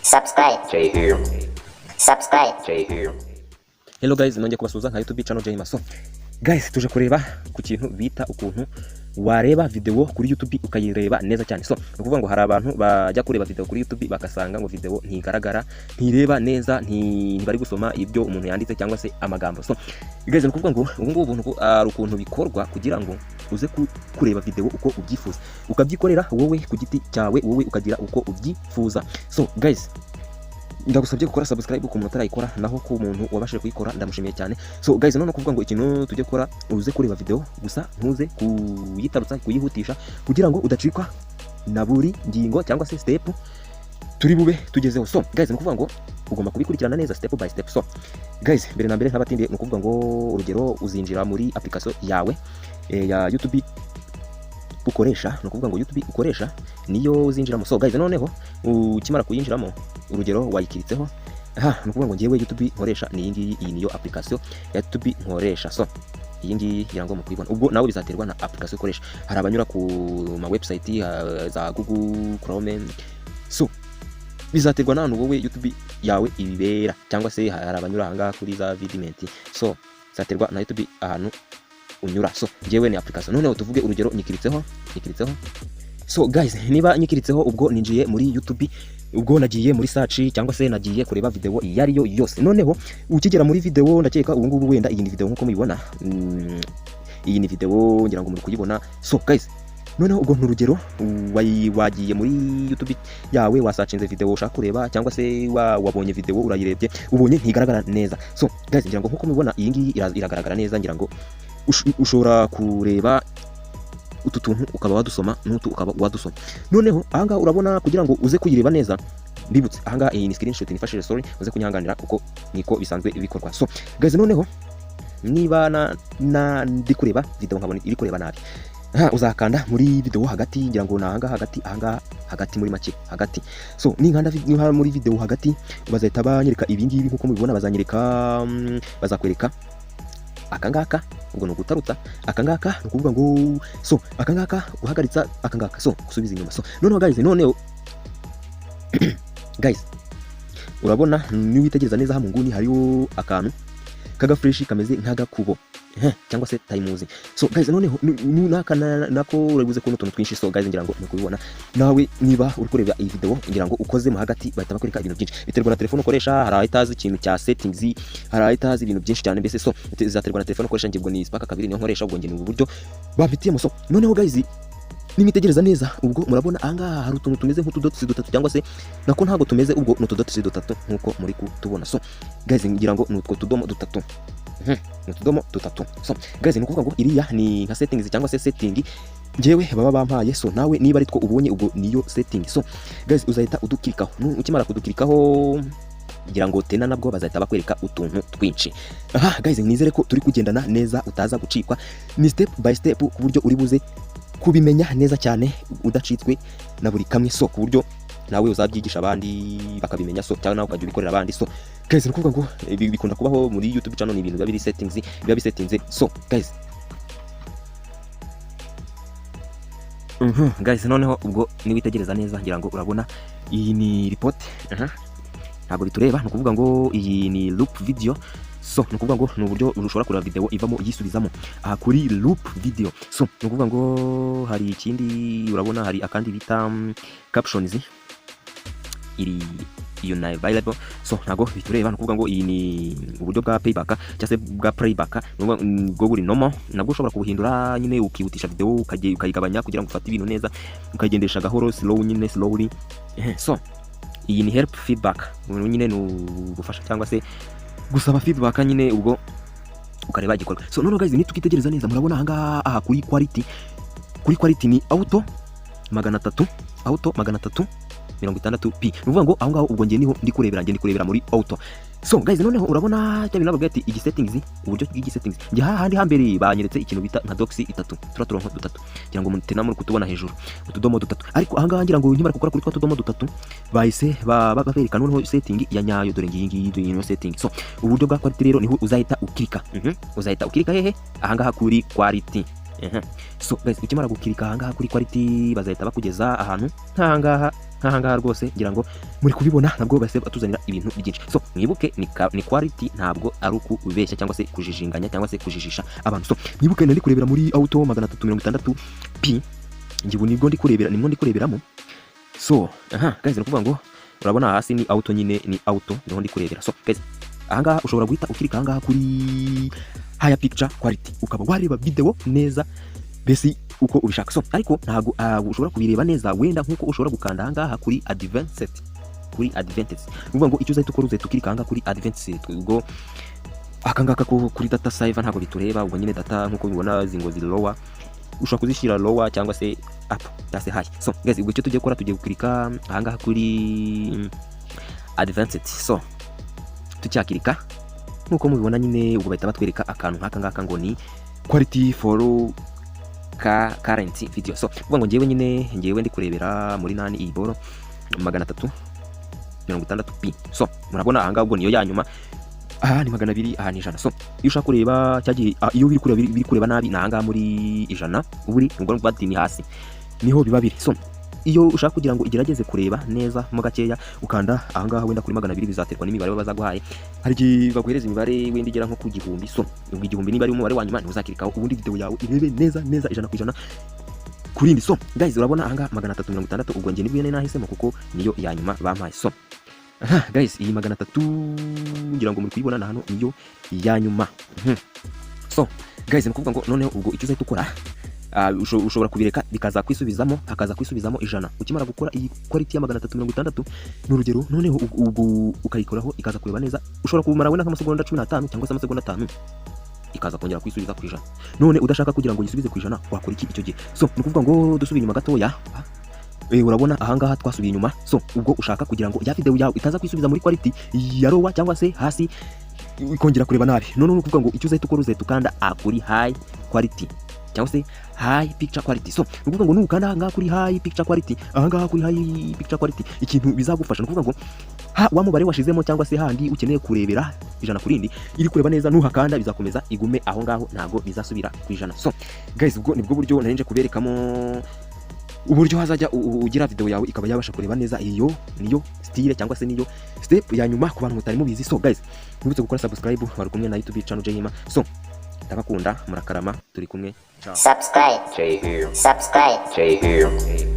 Subscribe. Jay here. Subscribe. Jay here. Hello guys, nongeye kubasuhuza nka YouTube channel Jay Maso. Guys, tuje kureba ku kintu bita ukuntu wareba video kuri YouTube ukayireba neza cyane. So, ni ukuvuga ngo hari abantu bajya kureba video kuri YouTube bagasanga ngo video ntigaragara, ntireba neza, ntibari gusoma ibyo umuntu yanditse cyangwa se amagambo. So, guys, ni ukuvuga ngo ubu ngubu ari ukuntu bikorwa kugira ngo uze kureba video uko ubyifuza. Ukabyikorera wowe ku giti cyawe, wowe ukagira uko ubyifuza. So, guys, ndagusabye gukora subscribe ku muntu utarayikora, naho ku muntu wabashije kuyikora ndamushimiye cyane. So guys, none kuvuga ngo ikintu tujye gukora, uze kureba video gusa ntuze kuyitarutsa, kuyihutisha, kugira ngo udacikwa na buri ngingo cyangwa se step turi bube tugezeho. So guys, ni ukuvuga ngo ugomba kubikurikirana neza step by step. So guys, mbere na mbere ntabatindiye, ni ukuvuga ngo urugero uzinjira muri application yawe ya YouTube ukoresha. Ni ukuvuga ngo YouTube ukoresha niyo uzinjiramo. So guys, noneho ukimara kuyinjiramo, urugero wayikiritseho aha, ni ukuvuga ngo ngewe YouTube nkoresha ni iyi ngiyi. Iyi niyo application ya YouTube nkoresha. So iyi ngiyi ngira ngo mukuyibona. Ubwo nawe bizaterwa na application ukoresha. Hari abanyura ku ma website za Google Chrome, so bizaterwa n'ahantu wowe YouTube yawe ibibera, cyangwa se hari abanyura ahangaha kuri za Vidmate. So bizaterwa na YouTube ahantu unyura. So ngewe ni application. Noneho tuvuge urugero nyikiritseho, nyikiritseho. So guys, niba nyikiritseho, ubwo ninjiye muri YouTube, ubwo nagiye muri search cyangwa se nagiye kureba video iyo ari yo yose. Noneho ukigera muri video, ndakeka ubu ngubu wenda iyi ni video nkuko mubibona. Iyi ni video, ngira ngo muri kuyibona. So guys, noneho ubwo nturugero wagiye muri YouTube yawe, wasearchinze video ushaka kureba, cyangwa se wabonye video urayirebye, ubonye ntigaragara neza. So guys, ngira ngo nkuko mubibona, iyi ngiyi iragaragara neza. Ngira ngo ushobora kureba utu tuntu ukaba wadusoma, n'utu ukaba wadusoma. Noneho ahangaha urabona, kugira ngo uze kuyireba neza, mbibutse ahangaha iyi ni screenshot nifashishije, sorry, uze kunyihanganira kuko niko bisanzwe bikorwa. So guys, noneho niba na ndi kureba video nkabona iri kureba nabi, aha uzakanda muri video hagati. Ngira ngo ni ahangaha hagati, ahangaha hagati, muri make hagati. So ninkanda ninkanda muri video hagati, bazahita banyereka ibi ngibi nkuko mubibona. Bazanyereka bazakwereka akangaka, ubwo ni ugutarutsa akangaka, ni ukuvuga ngo so akangaka guhagaritsa, akangaka so gusubiza inyuma. So noneho guys, noneho guys, urabona niwitegereza neza mu nguni hariho akantu k'agaflèche kameze nk'agakubo cyangwa se times. So guys, noneho naka nako urabuze kubona utuntu twinshi. So guys, ngira ngo ni kubibona nawe niba uri kureba iyi video. Ngira ngo ukoze mo hagati bahita bakwereka ibintu byinshi. Biterwa na telefone ukoresha. Hari ahita ikintu cya settings, hari ahita ibintu byinshi cyane mbese. So bizaterwa na telefone ukoresha. Ngira ni Spark 2 niyo nkoresha, ubwo ngira ni ubu buryo bampitiyemo. So noneho guys, nimitegereza neza, ubwo murabona ahangaha hari utuntu tumeze nk'utudotsi dutatu, cyangwa se nako ntabwo tumeze, ubwo ni utudotsi dutatu nkuko muri kutubona. So guys, ngira ngo ni utwo tudomo dutatu. Ni utudomo dutatu. So guys, ni ukuvuga ngo iriya ni nka settings cyangwa se setting njyewe baba bampaye. So nawe niba ari two ubonye, ubwo niyo setting. So guys, uzahita udukirikaho. Ukimara kudukirikaho, ngira ngo tena nabwo bazahita bakwereka utuntu twinshi. Aha guys, nizere ko turi kugendana neza, utaza gucikwa. Ni step by step ku buryo uri buze kubimenya neza cyane udacitswe na buri kamwe. So ku buryo nawe uzabyigisha abandi bakabimenya, so cyangwa nawe ukajya ubikorera abandi. So guys, ni ukuvuga ngo ibi bikunda kubaho muri YouTube channel, ni ibintu biba biri settings, biba bisettinze. So guys, guys, noneho ubwo niwitegereza neza, ngira ngo urabona iyi ni report. Ntabwo bitureba. Ni ukuvuga ngo iyi ni loop video. So ni ukuvuga ngo ni uburyo ushobora kureba video ivamo yisubizamo aha kuri loop video. So ni ukuvuga ngo hari ikindi, urabona hari akandi bita captions, iri iyo na available. So ntabwo bitureba. Ni ukuvuga ngo iyi ni uburyo bwa playback cyangwa se bwa playback. Ni ukuvuga, bwo buri normal, nabwo ushobora kubuhindura nyine, ukihutisha video, ukayigabanya kugira ngo ufate ibintu neza, ukayigendesha gahoro, slow nyine, slowly. So iyi ni help feedback. Ubu nyine ni ugufasha cyangwa se gusaba feedback nyine, ubwo ukareba igikorwa. So noneho guys, nitukitegereza neza, murabona ahangaha aha kuri quality. Kuri quality ni auto 300, auto 360p. Ni ukuvuga ngo aho ngaho ubwo ngiye niho ndi kurebera, ngiye ndi kurebera muri auto. So guys, noneho urabona cya bintu nababwiye ati igi settings, uburyo bw'igi settings. Njye hahandi hambere banyeretse ikintu bita nka dots itatu, turiya turongo dutatu, ngira ngo mutena muri kutubona hejuru, utudomo dutatu. Ariko ahangaha ngira ngo nkimara gukora kuri twa tudomo dutatu, bahise babereka noneho setting ya nyayo. Dore ngiyi ngiyi, dore niyo setting. So uburyo bwa quality rero niho uzahita ukirika. Uzahita ukirika hehe? Ahangaha kuri quality. Ehe. So guys, ukimara gukirika ahangaha kuri quality, bazahita bakugeza ahantu nk'ahangaha rwose. Ngira ngo muri kubibona, nabwo bahise batuzanira ibintu byinshi. So mwibuke ni quality, ntabwo ari ukubeshya cyangwa se kujijinganya cyangwa se kujijisha abantu. So mwibuke nari kurebera muri auto 360 p, ngibu nibwo ndi kurebera, nimwo ndi kureberamo. So aha guys, ni ukuvuga ngo urabona hasi ni auto nyine, ni auto niho ndi kurebera. So guys, ahangaha ushobora guhita ukirika ahangaha kuri higher picture quality, ukaba wareba video neza mbese uko ubishaka. So ariko ntabwo ushobora kubireba neza wenda nkuko ushobora gukanda ahangaha kuri advanced. Kuri advanced, ni ukuvuga ngo icyo uzahita ukora, uzahita ukirika ahangaha kuri advanced. Ubwo aka ngaka kuri data saver ntabwo bitureba. Ubwo nyine data nkuko ubibona izi ngo ziri lower, ushobora kuzishyira lower cyangwa se up cyangwa se high. So guys, ubwo icyo tugiye gukora, tugiye gukirika ahangaha kuri advanced. So tucyakirika, nkuko mubibona nyine, ubwo bahita batwereka akantu nk'aka ngaka ngo ni quality for ka current video. So kuvuga ngo njyewe nyine, njyewe ndi kurebera muri nani, iyi boro 360 p. So murabona ahangaha ubwo niyo ya nyuma, aha ni 200, aha ni 100. So iyo ushaka kureba cyagiye, iyo biri kureba nabi, ni ahangaha muri 100 uburi, ubwo bati ni hasi niho biba biri. So iyo ushaka kugira ngo igerageze kureba neza mo gakeya, ukanda ahangaha wenda kuri 200. Bizaterwa n'imibare baba bazaguhaye. Hari igihe baguhereza imibare wenda igera nko ku 1000. So ubwo 1000 niba ari umubare wa nyuma, ntuzakirikaho, ubundi video yawe irebe neza neza 100% kurindi. So guys, urabona ahangaha 360, ubwo njye nibwo nahisemo kuko niyo ya nyuma bampaye. So aha guys, iyi 300 ngira ngo muri kuyibona na hano, niyo ya nyuma. So guys, ni ukuvuga ngo noneho ubwo icyo uzahita ukora, ushobora kubireka bikaza kwisubizamo, hakaza kwisubizamo 100 ukimara gukora iyi quality ya 360, ni urugero. Noneho ubwo ukayikoraho ikaza kureba neza, ushobora kumara wenda nk'amasegonda 15 cyangwa se amasegonda 5, ikaza kongera kwisubiza ku 100. None udashaka kugira ngo yisubize ku 100, wakora iki icyo gihe? So ni ukuvuga ngo dusubiye inyuma gatoya, urabona ahangaha twasubiye inyuma. So ubwo ushaka kugira ngo ya video yawe itaza kwisubiza muri quality ya lower cyangwa se hasi, ikongera kureba nabi, none ni ukuvuga ngo icyo uzahita ukora, uzahita ukanda kuri high quality cyangwa se high picture quality. So ni ukuvuga ngo nukanda ahangaha kuri high picture quality, ahangaha kuri high picture quality, ikintu bizagufasha ni ukuvuga ngo ha wa mubare washizemo cyangwa se handi ukeneye kurebera 100 ku rindi iri kureba neza, nuhakanda bizakomeza igume aho ngaho, ntabwo bizasubira ku 100. So guys, ubwo nibwo buryo nari nje kuberekamo uburyo hazajya ugira video yawe ikaba yabasha kureba neza. Iyo niyo style cyangwa se niyo step ya nyuma ku bantu mutari mubizi. So guys, mwibutse gukora subscribe. Wari kumwe na YouTube channel Jehima. So ndabakunda, murakarama, turi kumwe, ciao. Subscribe. J here. Subscribe. J here.